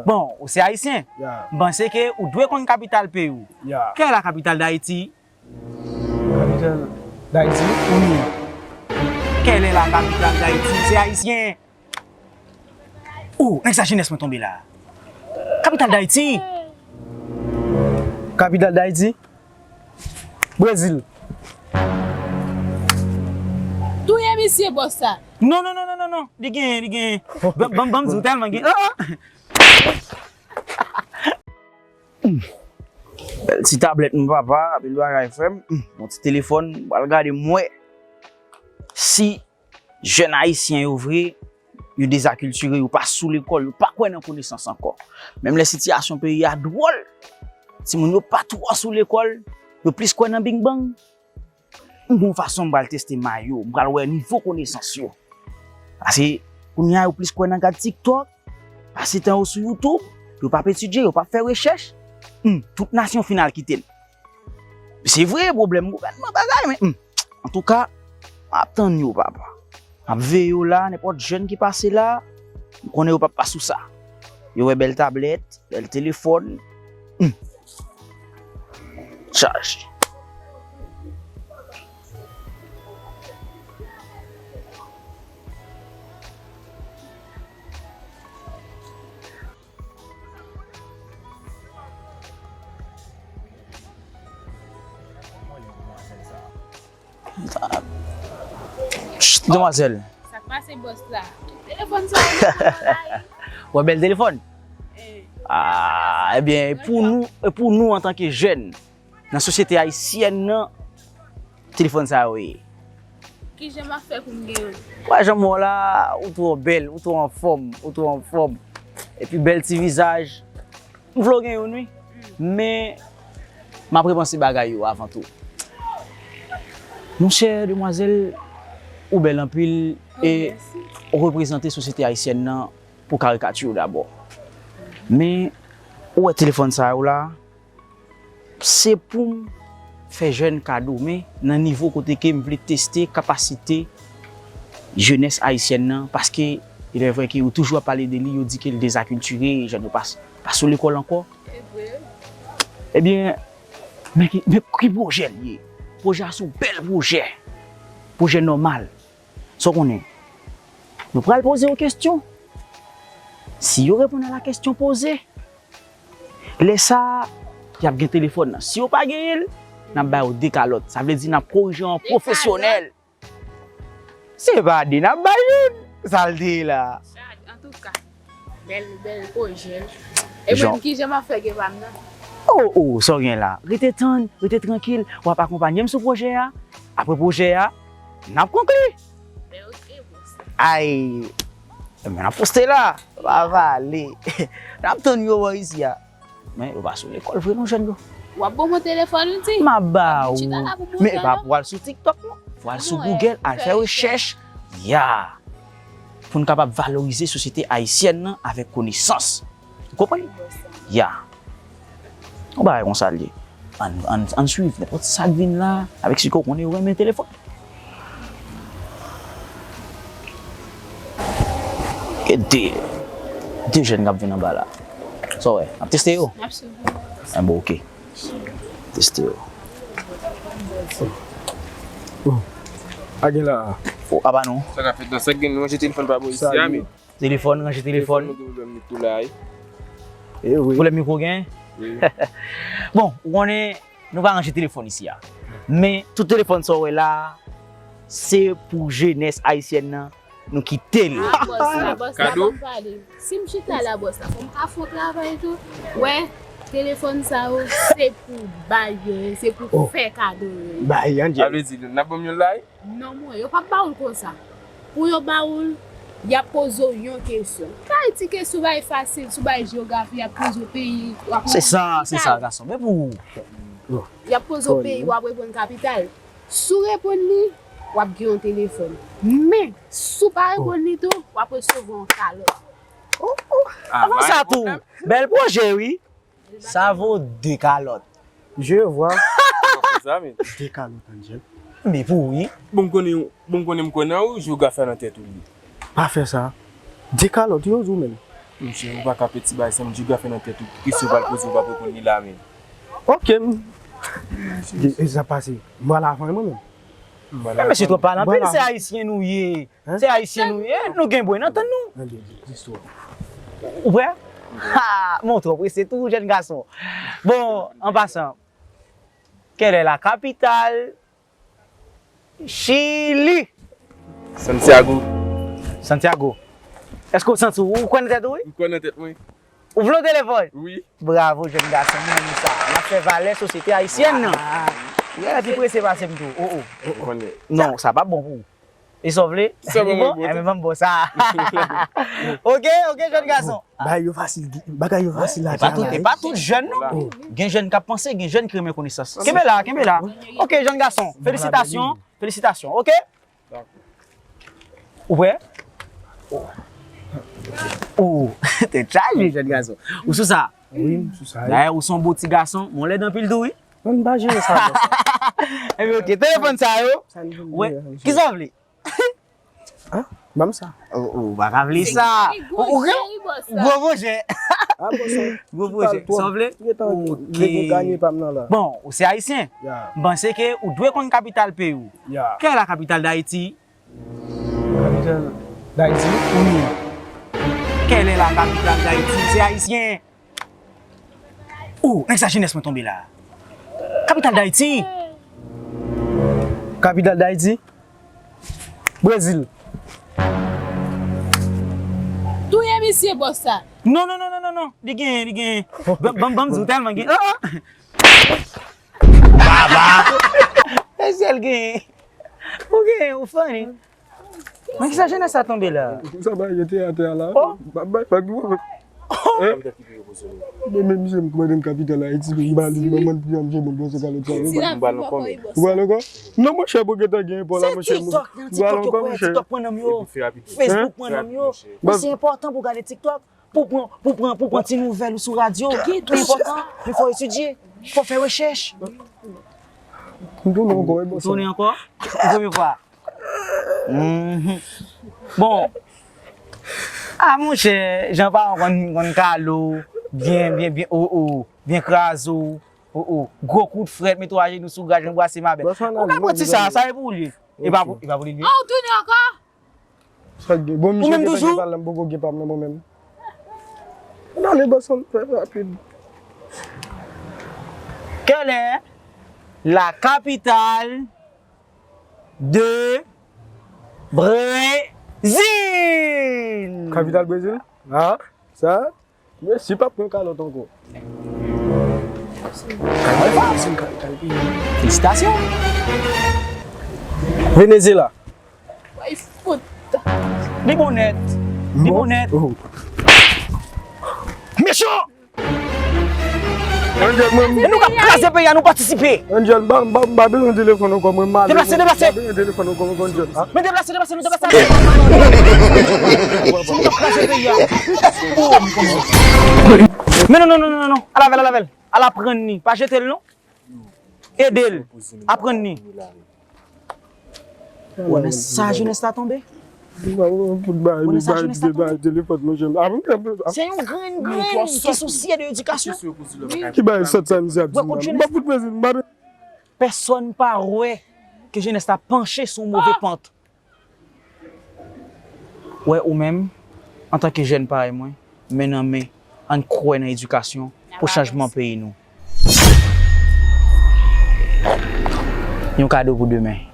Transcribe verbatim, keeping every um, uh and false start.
Bon, ou se ayisyen. Ya. M panse ke ou dwe konn kapital peyi w. Ya. Quelle est la capitale d'Haïti? Capitale d'Haïti, Union. Quelle est la capitale d'Haïti? Se ayisyen. Oh, nèg sa jenès mwen tonbe la. Kapital d'Haïti. Capitale d'Haïti, Brésil. Touye misye bòs sa. Non, non, non, non, non, non. Li genyen, li genyen. Ban ban m di w tèlman gen. Ah, ah. Bèl ti tablèt, mon papa, anpil bagay, frè m. Hmm, yon ti telefòn, m pral gade, m wè si jèn ayisyen yo vre, yo dezakiltire, yo pa sou lekòl, yo pa kwè nan konesans ankò. Menm lè sitiyasyon peyi a dwòl, timoun yo pa twò sou lekòl, yo plis kwè nan bing bang. M gon fason m pral teste may yo, m pral wè nivo konesans yo. Paske kounye a yo plis kwè nan gad TikTok, pase tan yo sou YouTube, yo p ap etidye, yo p ap fè rechèch. Hmm, tout nasyon fin al kite n. Se vre, pwoblèm gouvènman bagay, men hmm, antouka, m ap tann yo, papa. M ap veye yo la, nenpòt jèn ki pase la, m konnen yo p ap pa sou sa. Yo wè bèl tablèt, bèl telefòn. Hmm. Chaje. Chut, demwazèl. Sa k pase bòs la? Telefòn sa yo nan la ri. Wè bèl telefòn? Eh, Ah, ebyen, e pou nou, e pou nou antanke jèn, nan sosyete ayisyèn nan, telefòn sa yo ye. Kijan m ap fè pou m gen youn? Wè, jan m wè w la, ou twò bèl, ou twò anfòm, ou twò anfòm. Epi bèl ti vizaj. M vle w gen youn, wi. Men, m ap repanse bagay yo avan tou. Monchè, demwazèl, ou bèl anpil e ou reprezante sosyete ayisyèn nan pou karikati w dabò. Men, ou wè telefòn sa yo la, se pou m fè jèn kado, men nan nivo kote ke m vle teste kapasite jenès ayisyèn nan, paske il est vrai ke yo toujou ap pale de li, yo di ke l dezakiltire, jèn yo pa, pa sou lekòl ankò. Ebyen, men ki, men ki pwojè l ye? Pwojè a se yon bèl pwojè. Pwojè nòmal. Sa w konnen, nou pral poze yo kesyon. Si yo reponn a la kesyon poze, lè sa a, y ap gen telefòn nan. Si yo pa genyen l, n ap ba yo de kalòt. Sa vle di n ap korije an pwofesyonèl. Se pa de n ap bay youn. Sa l te ye la. Antouka, bèl, bèl pwojè. E mwen, kijan m ap fè gen pa m nan? Oh, oh, sa w gen la? Rete tann, rete trankil. W ap akonpanye m sou pwojè a. Apre pwojè a, n ap konkli. Men oke, bòs. Ay, men n ap poste la. Pa vale. N ap tann yo bò isi a. Men yo pa sou lekòl vre non, jèn yo. W ap ban mwen telefòn ou di? M ap ba Mwen ou. chita la pou Men mouton, pa non? pou al sou TikTok non. Fò al sou Non, Google, al fè fè rechèch. Ya. Pou n kapab valorize sosyete ayisyèn nan avèk konesans. Ou konprann? Ya. Yon bagay konsa l ye. Ann, ann, ann swiv nenpòt sa k vin la. Avèk si ke w konnen yo renmen telefòn. Gen de, de jèn k ap vin anba la. Sa w wè? N ap teste yo? Absolument. Enben, oke. Teste yo. A gen la. O, apa non. Sa k ap fèt nan sa gen ranje telefòn pa bò isi a, men. Telefòn, ranje telefòn. Nou gen pwoblèm li tou la, wi. E wi. Pwoblèm mikwo gen? Wi. Bon, ou konnen, nou pa ranje telefòn isi a. Men, tout telefòn sa w wè la, se pou jenès ayisyèn nan, nou kite l. Ah, bòs la, bòs la, Kado? Ban m pale. Si m chita la, bòs la, fò m ka fè yon travay tou. Wè, telefòn sa yo, se pou bay yo, se pou fè kado yo. Bay, an Sa vle di, n ap ban m yon lay? Non, mwen, yo p ap ba ou l konsa. Pou yo ba ou l, y ap poze w yon kesyon. Kay ti kesyon bay fasil, sou bay jewografi, y ap poze w peyi, w ap Se sa, se sa, gason. Men pou ou. Y ap poze w peyi, w ap reponn kapital. Si w reponn li, w ap gen yon telefòn. Men, si w pa reponn li tou, w ap resevwa yon kalòt. Avan sa tou, bèl pwojè, wi. Sa vo de kalòt. Je vois. Sa, men. De kalòt, Angel. Men pou ou, wi. Bon, m konnen, bon, m konnen, m konnen ou, jewografi a nan tèt ou li. Pa fè sa. De kalòt, yo di w menm. Mesye, ou pa ka pè ti bagay, se yon jewograf nan tèt ou. Kesyon yo pral poze, ou p ap reponn li la menm. Ok, m. E, e sa pase. M pral avan mwen menm. M pral Men mesye avan. Twòp pale anpil, se ayisyen nou ye. Hein? Se ayisyen nou ye, nou gen bwen, n antann nou. Ou prè? Ha! Montre w prese tou, jèn gason. Bon, an pasan, quelle est la capitale Chili? Santiago. Santiago. Èske w santi w, ou kwè nan tèt ou, wi? M kwè nan tèt mwen. Ou vle w telefòn? Wi. Bravo, jèn gason, m renmen sa. N ap fè valè sosyete ayisyèn nan. Ou genlè pi prese pase m tou. Oh, oh. Ou konnen. Non, sa p ap bon pou ou. E sa w vle? Sa ban mwen bon. Enben, ban m bon sa. Ok, ok, jèn gason. Bagay yo fasil, bagay yo fasil la. E pa tout, e pa tout jèn, non. Gen jèn k ap panse, gen jèn ki renmen konesans. Kenbe la, kenbe la. Ok, jèn gason, felisitasyon, felisitasyon, ok? Ou prè? Ou, tèt chaje, jèn gason. Ou sou sa? Wi, m sou sa, wi. Dayè, ou se yon bon ti gason, men w lèd anpil tou, wi. Mwen, m pa jere sa, bòs. Enben, ok, telefòn sa yo. Sa n vin jere, kisa w vle? Hein? Ban m sa. Ou, ou pa ka vle sa. Ou, ou gen gwo pwojè. Ah, bòs, gwo pwojè. Sa w vle? Ok. Nèg yo ganye pa m nan la. Bon, ou se ayisyen. Ya. M panse ke ou dwe konn kapital peyi w. Ya. Quelle est la capitale d'Haïti? Capitale d'Haïti? Wi. Quelle est la capitale d'Haïti? Se ayisyen. Oh, nèg sa jenès mwen tonbe la. Kapital Dayiti. Kapital Dayiti? Brezil. Touye misye, bòs sa. Non, non, non, non, non, non. Li genyen, li genyen. Ban, ban, ban m di w tèlman gen. Ah, ah. Baba! Mesye, l genyen. Ou genyen, ou funny. Men kisa jenès sa tonbe la? Sa bagay yo te atè a la. Oh. Ba, ba, ba, ba. Hein? Men, men, misye, m kòmande m kapital Ayiti, m ba li, m ban m, m ba l yon bon sa. Ou pral ankò? Non, monchè, pou gentan gen pò la, monchè. Se TikTok, nan TikTok yo kwè, TikTok pran nanm yo. Facebook pran nanm yo. Men se enpòtan pou gade TikTok. Pou pran, pou pran, pou pran ti nouvèl ou sou radyo, li enpòtan, men fò w etidye, fò w fè rechèch. M tounen ankò, wi, bòs. Ou tounen ankò? Yon premye fwa. Mhm. Bon. Ah, monchè, jan pa konn, konn kale w, byen, byen, byen, oh, oh, byen kraze w, oh, oh, gwo kout frèt, mete w ajenou sou gaz, anbrase ma bèl. Ou ka pran ti sa, sa e pou ou li ye. E pa pou, e pa pou li li ye. Ah, ou tounen ankò? Sa k gen? Bon, misye gentan gen pal la, m poko gen pa m nan mwen menm. Ann ale, bòs, ann fè rapid. Quelle est la capitale de Brésil? Kapital Brezil? Ah, sa? Messi p ap pran kalòt ankò. Felisitasyon. Venezuela. Li bon nèt. Li bon nèt. Mechan! Angel, mwen. E nou k ap kraze peyi a, nou patisipe. Angel, m pa, m pa, m pa bezwen telefòn ankò, mwen malere. Deplase, deplase. M pa bezwen telefòn ankò, Angel. Men deplase, deplase, nou deplase. Se nou k ap kraze peyi a. Oh, men non, non, non, non, non. Al avè l, al avè l. Al aprann li. Pa jete l, non. Ede l. Aprann li. Ou wè nan sa jenès la tonbe? Ou wè nan sa jenès la tonbe? Se yon grenn grenn ki sousye de edikasyon. Ki bagay sòt sa misye ap di m la? M pa fout mezi, m pa. Pèsonn pa wè ke jenès la panche sou yon move pant. Wè, ou menm, antanke jèn parèy mwen, men nan men, ann kwè nan edikasyon pou chanjman peyi nou. Yon kado pou demen.